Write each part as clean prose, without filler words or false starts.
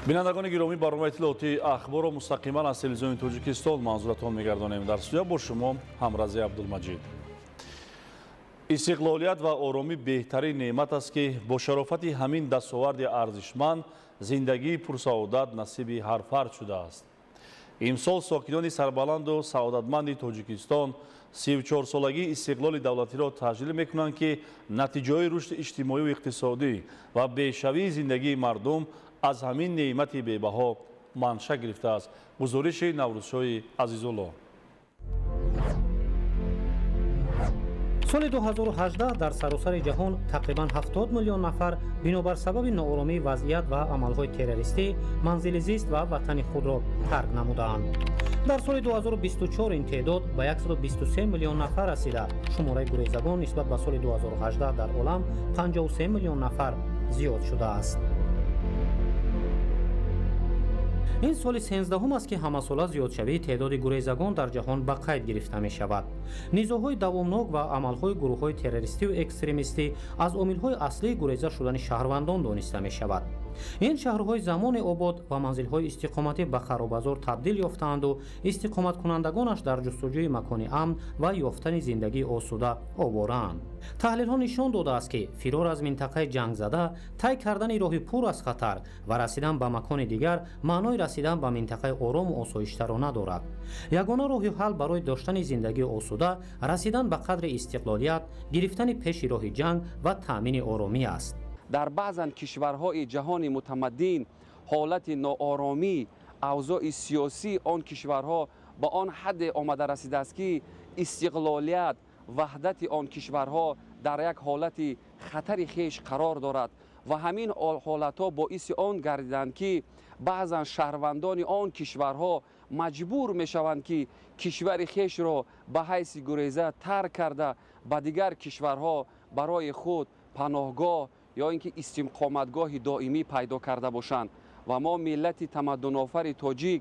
Бинандагони гиромӣ, барномаи иттилоотии ахборро мустақиман аз телевизиони Тоҷикистон манзуратон мегардонем. Дар студия бо шумо Ҳамрази Абдулмаҷид. Истиқлолият ва оромӣ беҳтарин неъмат аст, ки бо шарофати ҳамин дастоварди арзишманд зиндагии пурсаодат насиби ҳар фард шудааст. Имсол сокинони сарбаланду саодатманди Тоҷикистон 34-солагии истиқлоли давлатиро таҷлил мекунанд, ки натиҷаҳои рушди иҷтимоию иқтисодӣ ва бешавии зиндагии мардум аз ҳамин неъмати бебаҳо манша гирифтааст. Гузориши Наврӯзшоҳи Азизулло. Соли 2018 дар саросари ҷаҳон тақрибан 70 миллион нафар бинобар сабаби нооромии вазъият ва амалҳои террористӣ манзили зист ва ватани худро тарк намудаанд. Дар соли 2024 ин теъдод ба 123 миллион нафар расида, шумораи гурезагон нисбат ба соли 2018 дар олам 53 миллион нафар зиёд шудааст. Ин соли 13 аст, ки ҳамасола зиёдшавии теъдоди гурезагон дар ҷаҳон ба қайд гирифта мешавад. Низоъҳои давомнок ва амалҳои гурӯҳҳои террористию экстремистӣ аз омилҳои аслии гуреза шудани шаҳрвандон дониста мешавад. Ин шаҳрҳои замони обод ва манзилҳои истиқоматӣ ба харобазор табдил ёфтаанду истиқоматкунандагонаш дар ҷустуҷӯи макони амн ва ёфтани зиндагии осуда овораанд. Таҳлилҳо нишон додааст, ки фирор аз минтақаи ҷангзада, тай кардани роҳи пур аз хатар ва расидан ба макони дигар маънои расидан ба минтақаи орому осоиштаро надорад. Ягона роҳи ҳал барои доштани зиндагии осуда расидан ба қадри истиқлолият, гирифтани пеши роҳи ҷанг ва таъмини оромӣ аст. Дар баъзан кишварҳои ҷаҳони мутамаддин ҳолати нооромӣ, авзои сиёсии он кишварҳо ба он ҳадде омада расидааст, ки истиқлолият, ваҳдати он кишварҳо дар як ҳолати хатари хеш қарор дорад ва ҳамин ҳолатҳо боиси он гардиданд, ки баъзан шаҳрвандони он кишварҳо маҷбур мешаванд, ки кишвари хешро ба ҳайси гуреза тарк карда ба дигар кишварҳо барои худ паноҳгоҳ ё ин ки истиқоматгоҳи доимӣ пайдо карда бошанд. Ва мо миллати тамаддунофари тоҷик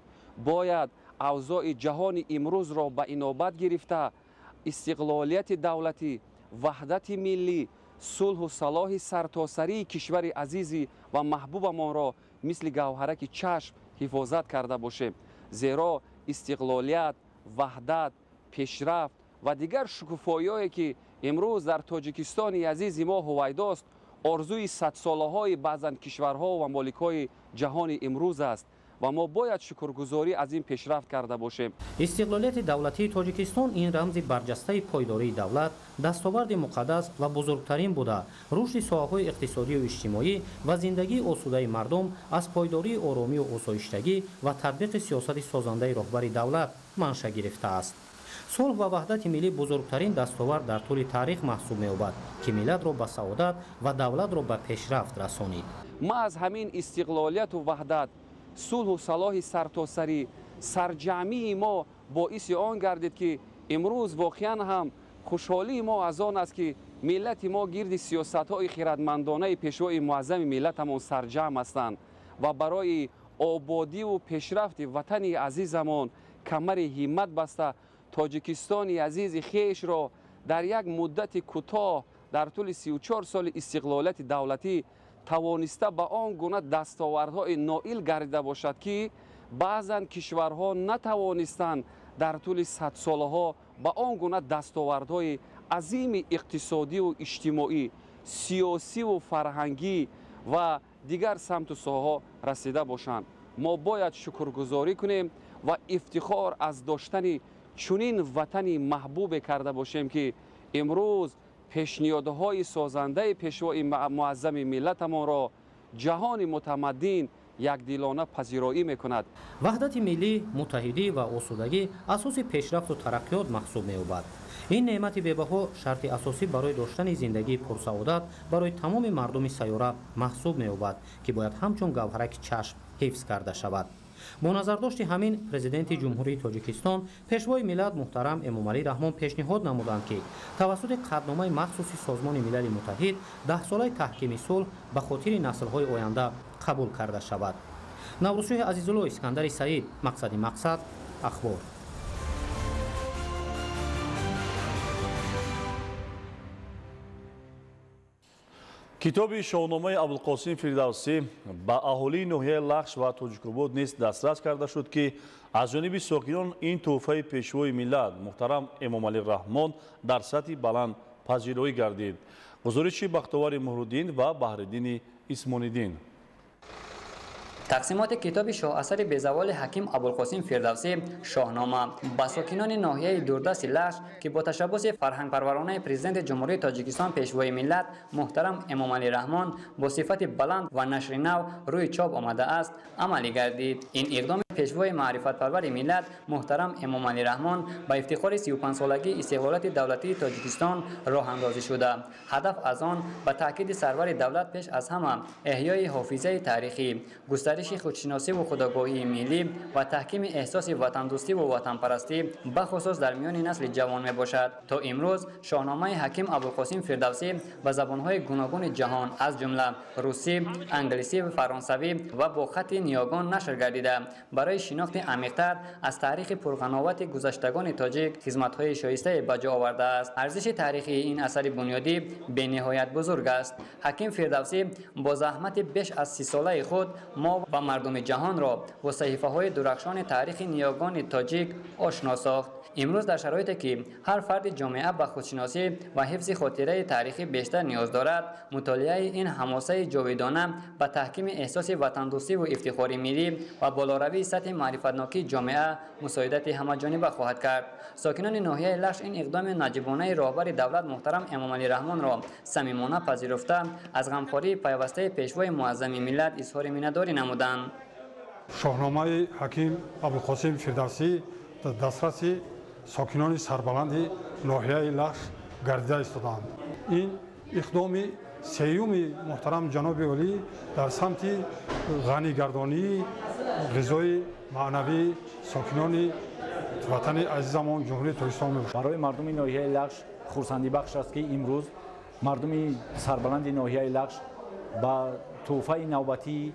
бояд авзои ҷаҳони имрӯзро ба инобат гирифта, истиқлолияти давлатӣ, ваҳдати миллӣ, сулҳу салоҳи сартосарии кишвари азизӣ ва маҳбубамонро мисли гавҳараки чашм ҳифозат карда бошем. Зеро истиқлолият, ваҳдат, пешрафт ва дигар шукуфоиҳое, ки имрӯз дар Тоҷикистони азизи мо ҳувайдост, орзуи садсолаҳои баъзан кишварҳо ва моликҳои ҷаҳони имрӯз аст ва мо бояд шукргузорӣ аз ин пешрафт карда бошем. Истиқлолияти давлатии Тоҷикистон ин рамзи барҷастаи пойдории давлат, дастоварди муқаддас ва бузургтарин буда, рушди соҳаҳои иқтисодию иҷтимоӣ ва зиндагии осудаи мардум аз пойдории оромию осоиштагӣ ва татбиқи сиёсати созандаи роҳбари давлат манша гирифтааст. Сулҳ ва ваҳдати миллӣ бузургтарин дастовард дар тӯли таърих маҳсуб меёбад, ки миллатро ба саодат ва давлатро ба пешрафт расонид. Ма аз ҳамин истиқлолияту ваҳдат, сулҳу салоҳи сартосарӣ, сарҷамъии мо боиси он гардид, ки имрӯз воқеан ҳам хушҳолии мо аз он аст, ки миллати мо гирди сиёсатҳои хиратмандонаи пешвои муаззами миллатамон сарҷамъ ҳастанд ва барои ободиву пешрафти ватани азизамон камари ҳиммат баста Тоҷикистони азизи хешро дар як муддати кӯтоҳ дар тӯли 34 соли истиқлолияти давлатӣ тавониста ба он гуна дастовардҳои ноил гардида бошад, ки баъзан кишварҳо натавонистанд дар тӯли садсолаҳо ба он гуна дастовардҳои азими иқтисодиву иҷтимоӣ, сиёсиву фарҳангӣ ва дигар самту соҳаҳо расида бошанд. Мо бояд шукргузорӣ кунем ва ифтихор аз доштани чунин ватани маҳбубе карда бошем, ки имрӯз пешниҳодҳои созандаи пешвои муаззами миллатамонро ҷаҳони мутамаддин якдилона пазироӣ мекунад. Ваҳдати миллӣ, муттаҳидӣ ва осудагӣ асоси пешрафту тараққиёт маҳсуб меёбад. Ин неъмати бебаҳо шарти асосӣ барои доштани зиндагии пурсаодат барои тамоми мардуми сайёра маҳсуб меёбад, ки бояд ҳамчун гавҳараки чашм ҳифз карда шавад. Бо назардошти ҳамин Президенти Ҷумҳурии Тоҷикистон, Пешвои миллат муҳтарам Эмомалӣ Раҳмон пешниҳод намуданд, ки тавассути қатъномаи махсуси Созмони Милали Муттаҳид 10-солаи таҳкими сулҳ ба хотири наслҳои оянда қабул карда шавад. Наврӯзшоҳи Азизулло, Искандари Саид, Мақсади мақсад, Ахбор. Китоби Шоҳномаи Абулқосим Фирдавсӣ ба аҳолии ноҳияи Лахш ва Тоҷикобод низ дастрас карда шуд, ки аз ҷониби сокинон ин тӯҳфаи пешвои миллат муҳтарам Эмомалӣ Раҳмон дар сатҳи баланд пазироӣ гардид. Гузориши Бахтовари Муҳруддин ва Баҳриддини Исмониддин. Тақсимоти китоби шоҳасари безаволи ҳаким Абулқосим Фирдавсӣ «Шоҳнома» ба сокинони ноҳияи дурдасти Лахш, ки бо ташаббуси фарҳангпарваронаи Президенти Ҷумҳурии Тоҷикистон пешвои миллат муҳтарам Эмомалӣ Раҳмон бо сифати баланд ва нашри нав рӯи чоп омадааст, амалӣ гардид. Ин иқдоми пешвои маърифатпарвари миллат муҳтарам Эмомалӣ Раҳмон ба ифтихори 35-солагии истиқлолияти давлатии Тоҷикистон роҳандозӣ шуда, ҳадаф аз он ба таъкиди сарвари давлат пеш аз ҳама эҳёи ҳофизаи таърихӣ, густариши худшиносиву худогоҳии миллӣ ва таҳкими эҳсоси ватандӯстиву ватанпарастӣ бахусус дар миёни насли ҷавон мебошад. То имрӯз Шоҳномаи ҳаким Абулқосим Фирдавсӣ ба забонҳои гуногуни ҷаҳон, аз ҷумла русӣ, англисӣ, фаронсавӣ ва бо хатти ниёгон нашр гардида, барои шинохти амиқтар аз таърихи пурғановати гузаштагони тоҷик хизматҳои шоистае ба ҷо овардааст. Арзиши таърихии ин асари бунёдӣ бениҳоят бузург аст. Ҳаким Фирдавсӣ бо заҳмати беш аз 30-солаи худ мо ва мардуми ҷаҳонро бо саҳифаҳои дурахшони таърихи ниёгони тоҷик ошно сохт. Имрӯз дар шароите ки ҳар фарди ҷомеа ба худшиносӣ ва ҳифзи хотираи таърихӣ бештар ниёз дорад, мутолиаи ин ҳамосаи ҷовидона ба таҳкими эҳсоси ватандӯстиву ифтихори миллӣ ва болоравии сатҳи маърифатнокии ҷомеа мусоидати ҳамаҷониба хоҳад кард. Сокинони ноҳияи Лахш ин иқдоми наҷибонаи роҳбари давлат муҳтарам Эмомалӣ Раҳмонро самимона пазируфта, аз ғамхории пайвастаи пешвои муаззами миллат изҳори миннатдорӣ намуданд. Шоҳномаи ҳаким Абулқосим Фирдавсӣ дар дастраси сокинони сарбаланди ноҳияи Лахш гардида истодаанд. Ин иқдоми сеюми муҳтарам ҷаноби олӣ дар самти ғанигардонии ғизои маънавии сокинони ватани азизамон Ҷумҳурии Тоҷикистон мебошад. Барои мардуми ноҳияи Лахш хурсандибахш аст, ки имрӯз мардуми сарбаланди ноҳияи Лахш ба тӯҳфаи навбатии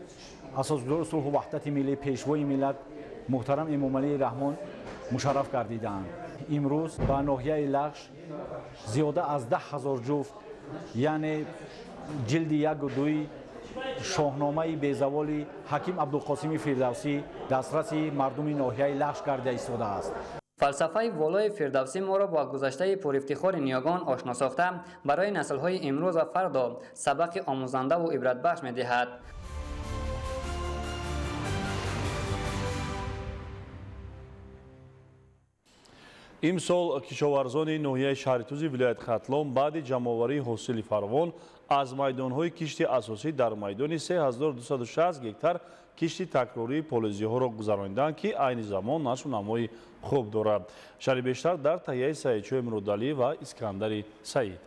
асосгузори сулҳу ваҳдати миллӣ пешвои миллат муҳтарам Эмомалӣ Раҳмон мушарраф гардидаанд. Имрӯз ба ноҳияи Лахш зиёда аз 10 000 ҷуфт, яъне ҷилди 1 ва 2 Шоҳномаи безаволи ҳаким Абдулқосими Фирдавсӣ дастраси мардуми ноҳияи Лахш гардида истодааст. Фалсафаи волои Фирдавсӣ моро бо гузаштаи пурэфтихори ниёгон ошно сохта, барои наслҳои имрӯз ва фардо сабақи омӯзандаву ибратбахш медиҳад. Имсол кишоварзони ноҳияи Шаҳритузи вилояти Хатлон баъди ҷамъоварии ҳосили фаровон аз майдонҳои кишти асосӣ дар майдони 3260 гектар кишти такрории полизиҳоро гузарониданд, ки айни замон нашу намои хуб дорад. Шарҳи бештар дар таҳияи Саидшои Муродалӣ ва Искандари Саид.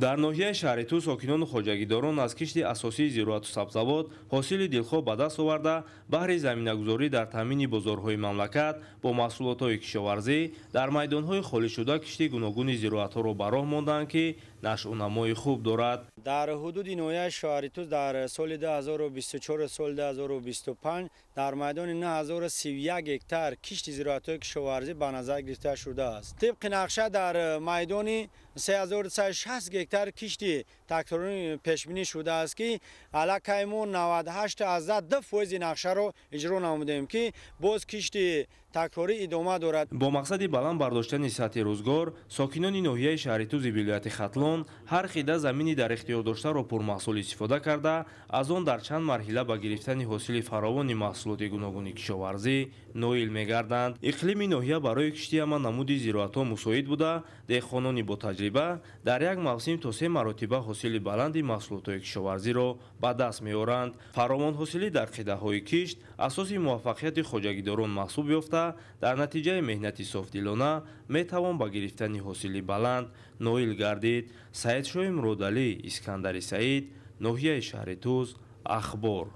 Дар ноҳияи Шаҳритуз сокинону хоҷагидорон аз кишти асосии зироату сабзавот ҳосили дилхоҳ ба даст оварда, баҳри заминагузорӣ дар таъмини бозорҳои мамлакат бо маҳсулотҳои кишоварзӣ дар майдонҳои холишуда кишти гуногуни зироатҳоро ба роҳ мондаанд, ки нашъунамои хуб дорад. Дар ҳудуди ноҳияи Шаҳритуз дар соли 2024, соли 2025 дар майдони 9031 гектар кишти зироатҳои кишоварзӣ ба назар гирифта шудааст. Тибқи нақша дар майдони 3160 гектар кишти такрорӣ пешбинӣ шудааст, ки аллакай мо 98,2% нақшаро иҷро намудем, ки боз кишти такрорӣ идома дорад. Бо мақсади баланд бардоштани сатҳи рӯзгор сокинони ноҳияи Шаҳритузи вилояти Хатлон ҳар хида замини дар ихтиёр доштаро пурмаҳсул истифода карда, аз он дар чанд марҳила ба гирифтани ҳосили фаровони маҳсулоти гуногуни кишоварзӣ ноил мегарданд. Иқлими ноҳия барои кишти ҳама намуди зироатҳо мусоид буда, деҳқонони ботаҷриба дар як мавсим то се маротиба ҳосили баланди маҳсулотҳои кишоварзиро ба даст меоранд. Фаровонҳосилӣ дар қидаҳои кишт асоси муваффақияти хоҷагидорон маҳсуб ёфта, дар натиҷаи меҳнати софдилона метавон ба гирифтани ҳосили баланд ноил гардид. Саидшоҳи Муродалӣ, Искандари Саид, ноҳияи Шаҳритуз, Ахбор.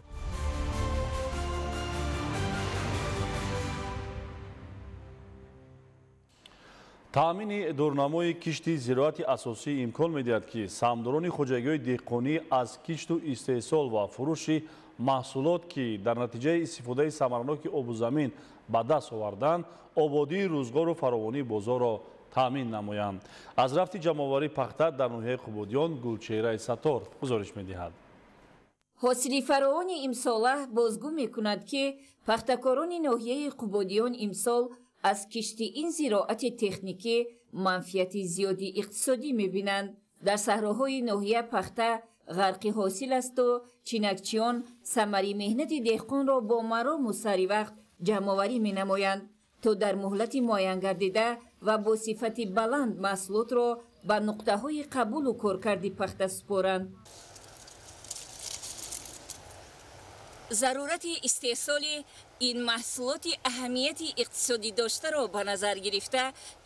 Таъмини дурнамои кишти зироати асосӣ имкон медиҳад, ки саҳмдорони хоҷагиҳои деҳқонӣ аз кишту истеҳсол ва фурӯши маҳсулот, ки дар натиҷаи истифодаи самараноки обу замин ба даст оварданд, ободии рӯзгору фаровонии бозорро таъмин намоянд. Аз рафти ҷамъоварии пахта дар ноҳияи Қубодиён Гулчеҳраи Саттор гузориш медиҳад. Ҳосили фаровони имсола бозгӯ мекунад, ки пахтакорони ноҳияи Қубодиён имсол аз кишти ин зироати техникӣ манфиати зиёди иқтисодӣ мебинанд. Дар саҳроҳои ноҳия пахта ғарқи ҳосил асту чинакчиён самари меҳнати деҳқонро бо марому саривақт ҷамъоварӣ менамоянд, то дар муҳлати муайянгардида ва бо сифати баланд маҳсулотро ба нуқтаҳои қабулу коркарди пахта супоранд. Зарурати истеҳсоли ин маҳсулоти аҳамияти иқтисодӣ доштаро ба назар гирифта,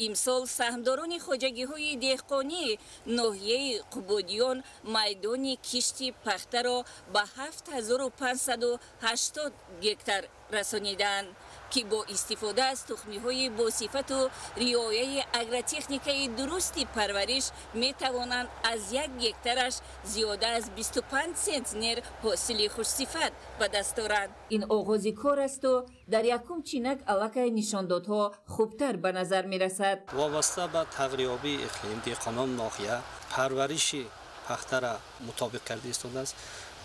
имсол саҳмдорони хоҷагиҳои деҳқонии ноҳияи Қубодиён майдони кишти пахтаро ба 7580 гектар расонидаанд, ки бо истифода аз тухмиҳои босифату риояи агротехникаи дурусти парвариш метавонанд аз як гектараш зиёда аз 25 центнер ҳосили хушсифат ба даст оранд. Ин оғози кор асту дар якум чинак аллакай нишондодҳо хубтар ба назар мерасад. Вобаста ба тағйирёбии иқлим деҳқонон ноҳия парвариши пахтара мутобиқ карда истодааст.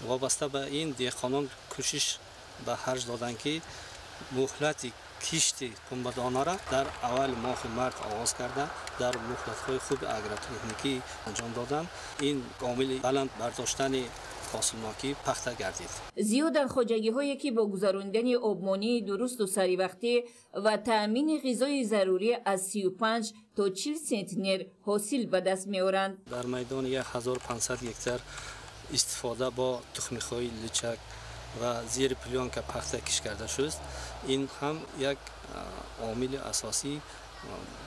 Вобаста ба ин деҳқонон кӯшиш ба харҷ доданд, ки муҳлати кишти пунбадонара дар аввали моҳи март оғоз карда, дар муҳлатҳои хуби агротехникӣ анҷом доданд. Ин омили баланд бардоштани ҳосилнокии пахта гардид. Зиёданд хоҷагиҳое, ки бо гузаронидани обмонии дурусту саривақтӣ ва таъмини ғизои зарурӣ аз 35 то 40 центнер ҳосил ба даст меоранд. Дар майдони 1500 гектар истифода бо тухмиҳои личак ва зери плёнка пахта кишт карда шуд. Ин ҳам як омили асосии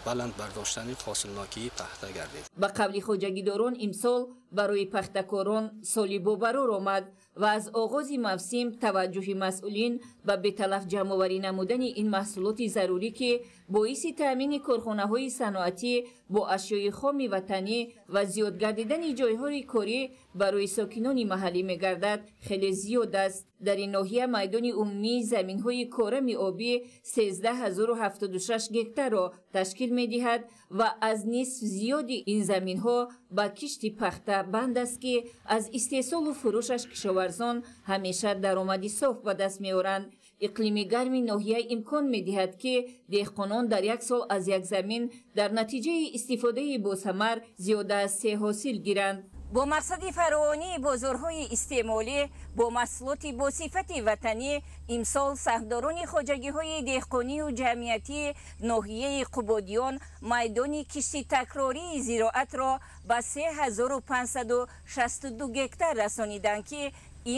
баланд бардоштани ҳосилнокии пахта гардид. Ба қавли хоҷагидорон, имсол барои пахтакорон соли бобарор омад ва аз оғози мавсим таваҷҷӯҳи масъулин ба беталаф ҷамъоварӣ намудани ин маҳсулоти зарурӣ, ки боиси таъмини корхонаҳои саноатӣ бо ашёи хоми ватанӣ ва зиёд гардидани ҷойҳои корӣ барои сокинони маҳаллӣ мегардад, хеле зиёд аст. Дар ин ноҳия майдони умумии заминҳои корами обӣ 13076 гектарро ташкил медиҳад ва аз нисф зиёди ин заминҳо ба кишти пахта банд аст, ки аз истеҳсолу фурӯшаш кишоварзон ҳамеша даромади соф ба даст меоранд. Иқлими гарми ноҳия имкон медиҳад, ки деҳқонон дар як сол аз як замин дар натиҷаи истифодаи босамар зиёда аз се ҳосил гиранд. Бо мақсади фаровонии бозорҳои истеъмолӣ бо маҳсулоти босифати ватанӣ имсол саҳмдорони хоҷагиҳои деҳқонию ҷамъиятии ноҳияи Қубодиён майдони кишти такрории зироатро ба 3562 гектар расониданд, ки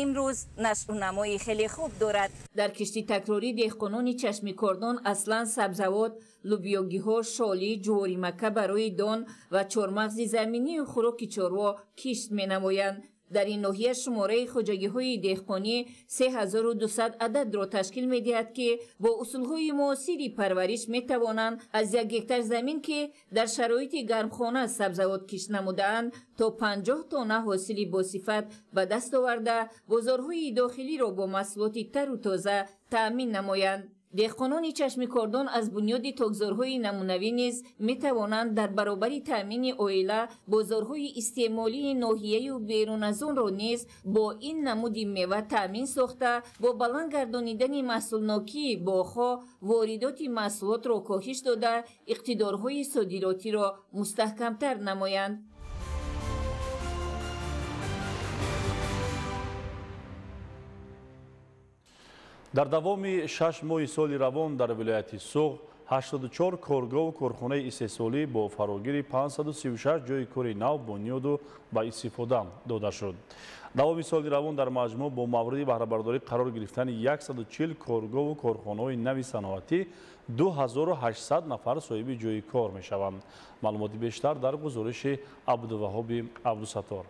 имрӯз нашъунамои хеле хуб дорад. Дар кишти такрорӣ деҳқонони чашмикордон аслан сабзавот, лубиёгиҳо, шолӣ, ҷуворимакка барои дон ва чормағзи заминию хӯроки чорво кишт менамоянд. Дар ин ноҳия шумораи хоҷагиҳои деҳқонӣ 3200 ададро ташкил медиҳад, ки бо усулҳои муосири парвариш метавонанд аз як гектар замин, ки дар шароити гармхона сабзавот кишт намудаанд, то 50 тонна ҳосили босифат ба даст оварда, бозорҳои дохилиро бо маҳсулоти тару тоза таъмин намоянд. Деҳқонони чашмикордон аз бунёди токзорҳои намунавӣ низ метавонанд дар баробари таъмини оила бозорҳои истеъмолии ноҳияю берун аз онро низ бо ин намуди мева таъмин сохта, бо баланд гардонидани маҳсулнокии боғҳо воридоти маҳсулотро коҳиш дода, иқтидорҳои содиротиро мустаҳкамтар намоянд. Дар давоми 6 моҳи соли равон дар вилояти Суғд 84 коргоҳу корхонаи истеҳсолӣ бо фарогири 536 ҷойи кори нав бунёду ба истифода дода шуд. Давоми соли равон дар маҷмӯъ бо мавриди баҳрабардорӣ қарор гирифтани 140 коргоҳу корхонаҳои нави саноатӣ 2800 нафар соҳиби ҷойи кор мешаванд. Маълумоти бештар дар гузориши Абдуваҳоби Абдусаттор.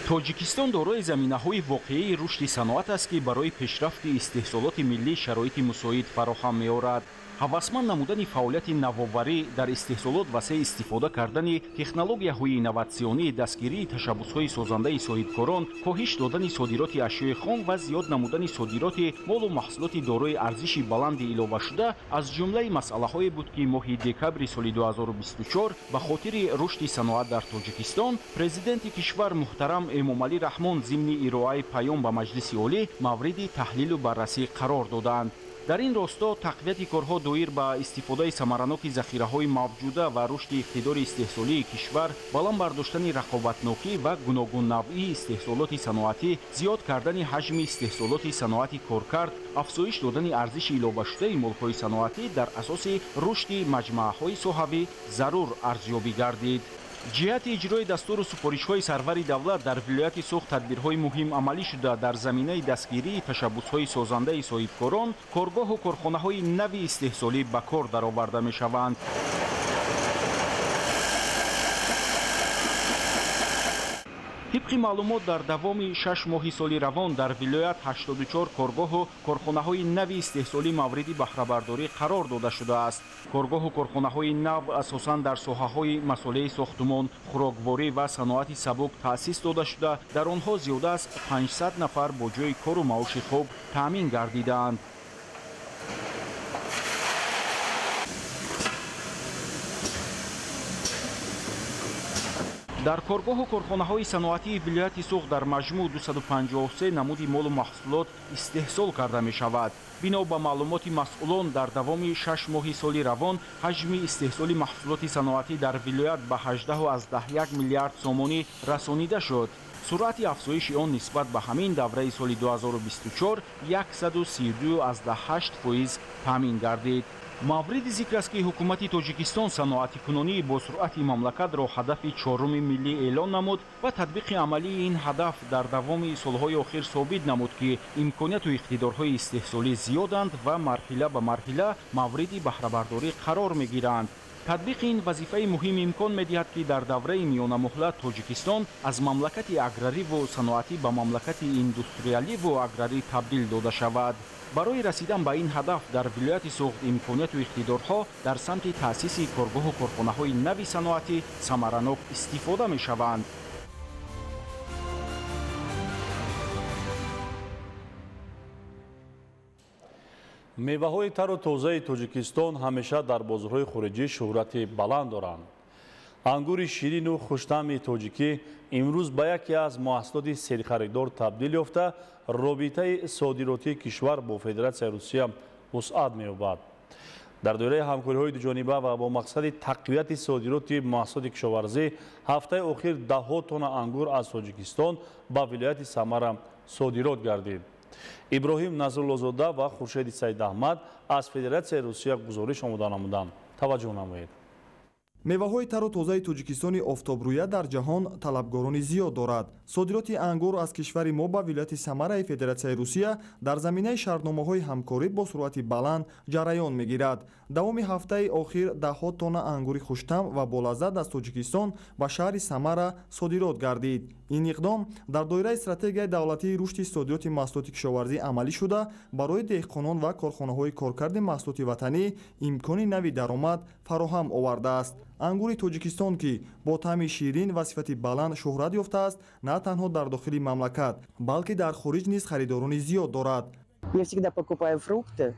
Тоҷикистон дорои заминаҳои воқеии рушди саноат аст, ки барои пешрафти истеҳсолоти миллӣ шароити мусоид фароҳам меорад. Ҳавасманд намудани фаъолияти навоварӣ дар истеҳсолот васеъ истифода кардани технологияҳои инноватсионӣ, дастгирии ташаббусҳои созандаи соҳибкорон, коҳиш додани содироти ашёи хом ва зиёд намудани содироти молу маҳсулоти дорои арзиши баланди иловашуда аз ҷумлаи масъалаҳое буд, ки моҳи декабри соли 2024 ба хотири рушди саноат дар Тоҷикистон президенти кишвар муҳтарам Эмомалӣ Раҳмон зимни ироаи паём ба Маҷлиси Олӣ мавриди таҳлилу баррасӣ қарор доданд. Дар ин росто тақвияти корҳо доир ба истифодаи самараноки захираҳои мавҷуда ва рушди иқтидори истеҳсолии кишвар, баланд бардоштани рақобатнокӣ ва гуногуннавъии истеҳсолоти саноатӣ, зиёд кардани ҳаҷми истеҳсолоти саноати коркард, афзоиш додани арзиши иловашудаи молҳои саноатӣ дар асоси рушди маҷмааҳои соҳавӣ зарур арзёбӣ гардид. Ҷиҳати иҷрои дастуру супоришҳои сарвари давлат дар вилояти Суғд тадбирҳои муҳим амалӣ шуда, дар заминаи дастгирии ташаббусҳои созандаи соҳибкорон коргоҳу корхонаҳои нави истеҳсолӣ ба кор дароварда мешаванд. Тибқи маълумот, дар давоми 6 моҳи соли равон дар вилоят 84 коргоҳу корхонаҳои нави истеҳсолӣ мавриди баҳрабардорӣ қарор дода шудааст. Коргоҳу корхонаҳои нав асосан дар соҳаҳои масолеҳи сохтумон, хӯрокворӣ ва саноати сабук таъсис дода шуда, дар онҳо зиёда аз 500 нафар бо ҷойи кору маоши хуб таъмин гардидаанд. Дар коргоҳу корхонаҳои саноатии вилояти Суғд дар маҷмӯъ 253 намуди молу маҳсулот истеҳсол карда мешавад. Бино ба маълумоти масъулон, дар давоми 6 моҳи соли равон ҳаҷми истеҳсоли маҳсулоти саноатӣ дар вилоят ба 18,1 миллиард сомонӣ расонида шуд. Суръати афзоиши он нисбат ба ҳамин давраи соли 2024 132,8% таъмин гардид. Мавриди зикр аст, ки ҳукумати Тоҷикистон саноатикунонии бо суръати мамлакатро ҳадафи чоруми миллӣ эълон намуд ва татбиқи амалии ин ҳадаф дар давоми солҳои охир собит намуд, ки имконияту иқтидорҳои истеҳсолӣ зиёданд ва марҳила ба марҳила мавриди баҳрабардорӣ қарор мегиранд. Татбиқи ин вазифаи муҳим имкон медиҳад, ки дар давраи миёнамуҳлат Тоҷикистон аз мамлакати аграриву саноатӣ ба мамлакати индустриаливу аграрӣ табдил дода шавад. Барои расидан ба ин ҳадаф дар вилояти Суғд имконияту иқтидорҳо дар самти таъсиси коргоҳу корхонаҳои нави саноатӣ самаранок истифода мешаванд. Меваҳои тару тозаи Тоҷикистон ҳамеша дар бозорҳои хориҷӣ шӯҳрати баланд доранд. Ангури ширину хуштаъми тоҷикӣ имрӯз ба яке аз маҳсулоти серхаридор табдил ёфта, робитаи содиротии кишвар бо Федератсияи Русия вусъат меёбад. Дар доираи ҳамкориҳои дуҷониба ва бо мақсади тақвияти содироти маҳсулоти кишоварзӣ ҳафтаи охир даҳҳо тонна ангур аз Тоҷикистон ба вилояти Самара содирот гардид. Иброҳим Назруллозода ва Хуршеди Саидаҳмад аз Федератсияи Русия гузориш омода намуданд. Таваҷҷӯҳ намоед. Меваҳои тару тозаи Тоҷикистони офтобрӯя дар ҷаҳон талабгорони зиёд дорад. Содироти ангур аз кишвари мо ба вилояти Самараи Федератсияи Русия дар заминаи шартномаҳои ҳамкорӣ бо суръати баланд ҷараён мегирад. Давоми ҳафтаи охир даҳҳо тонна ангури хуштам ва болаззат аз Тоҷикистон ба шаҳри Самара содирот гардид. Ин иқдом дар доираи стратегияи давлатии рушди содироти маҳсулоти кишоварзӣ амалӣ шуда, барои деҳқонон ва корхонаҳои коркарди маҳсулоти ватанӣ имкони нави даромад фароҳам овардааст. Ангури Тоҷикистон, ки бо таъми ширин ва сифати баланд шӯҳрат ёфтааст, на танҳо дар дохили мамлакат, балки дар хориҷ низ харидорони зиёд дорад. Я всегда покупаю фрукты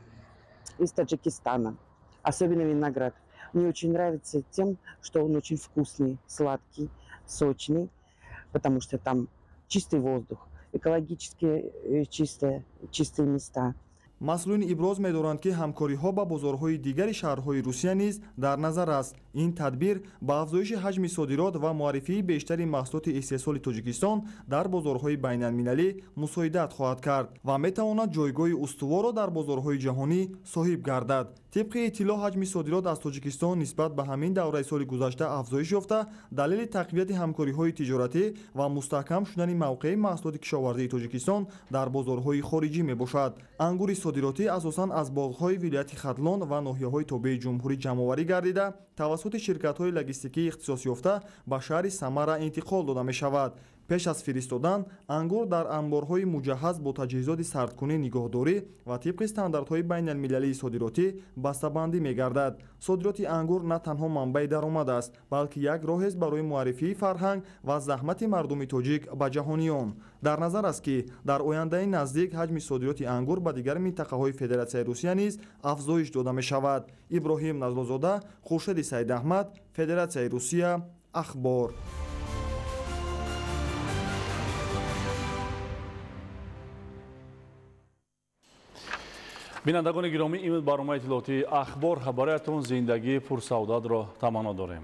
из Таджикистана, особенно виноград. Мне очень нравится тем, что он очень вкусный, сладкий, сочный, потому что там чистый воздух, экологически чистые места. Масъулин иброз медоранд, ки ҳамкориҳо ба бозорҳои дигари шаҳрҳои Русия низ дар назар аст. Ин тадбир ба афзоиши ҳаҷми содирот ва муаррифии бештари маҳсулоти истеҳсоли Тоҷикистон дар бозорҳои байналмилалӣ мусоидат хоҳад кард ва метавонад ҷойгоҳи устуворро дар бозорҳои ҷаҳонӣ соҳиб гардад. Тибқи иттилоъ, ҳаҷми содирот аз Тоҷикистон нисбат ба ҳамин давраи соли гузашта афзоиш ёфта, далели тақвияти ҳамкориҳои тиҷоратӣ ва мустаҳкам шудани мавқеи маҳсулоти кишоварзии Тоҷикистон дар бозорҳои хориҷӣ мебошад. Ангури содиротӣ асосан аз боғҳои вилояти Хатлон ва ноҳияҳои тобеи ҷумҳурӣ ҷамъоварӣ гардида, тавассути ширкатҳои логистикии ихтисосёфта ба шаҳри Самара интиқол дода мешавад. Пеш аз фиристодан ангур дар анборҳои муҷаҳҳаз бо таҷҳизоти сардкунӣ нигоҳдорӣ ва тибқи стандартҳои байналмилалии содиротӣ бастабандӣ мегардад. Содироти ангур на танҳо манбаи даромад аст, балки як роҳест барои муаррифии фарҳанг ва заҳмати мардуми тоҷик ба ҷаҳониён. Дар назар аст, ки дар ояндаи наздик ҳаҷми содироти ангур ба дигар минтақаҳои Федератсияи Русия низ афзоиш дода мешавад. Иброҳим Назлозода, Хуршеди Саидаҳмад, Федератсияи Русия, Ахбор. Бинандагони гиромӣ, ин буд барномаи иттилоотии Ахбор. Бароятон зиндагии пурсаодатро таманно дорем.